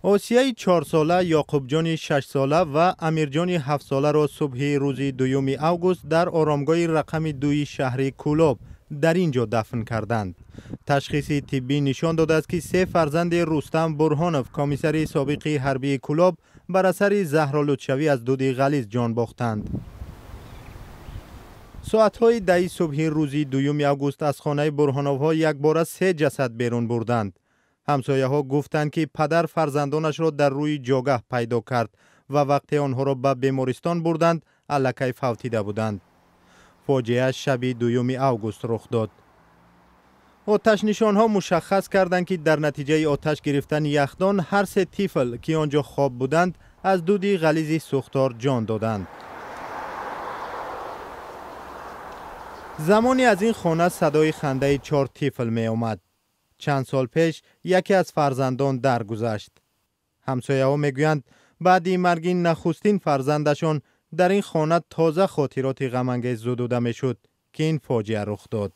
Осияи 4-сола, Ёқубҷони 6-сола ва Амирҷони 7-соларо субҳи рӯзи 2 август дар оромгоҳи рақами 2 шаҳри Кӯлоб дар ин ҷо дафн карданд. Ташхиси тиббӣ нишон додааст, ки се фарзанди Рустам Бурҳонов, комиссари собиқи ҳарбии Кӯлоб, бар асари заҳролудшавӣ аз дуди ғализ ҷон бохтанд. Соатҳои 10 субҳи рӯзи 2 август аз хонаи Бурҳоновҳо якбора се ҷасад берун бурданд. Ҳамсояҳо гуфтанд, ки падар фарзандонашро дар рӯи ҷогаҳ пайдо кард ва вақте онҳоро ба бемористон бурданд, аллакай фавтида буданд. Фоҷиа шаби 2 август рух дод. Оташнишонҳо мушаххас карданд, ки дар натиҷаи оташ гирифтани яхдон ҳар се тифл, ки он ҷо хоб буданд, аз дуди ғализи сӯхтор ҷон доданд. Замоне аз ин хона садои хандаи 4 тифл меомад. Чанд сол пеш яке аз фарзандон даргузашт. Ҳамсояҳо мегӯянд, баъди марги нахустин фарзандашон дар ин хона тоза хотироти ғамангез зудуда мешуд, ки ин фоҷиа рух дод.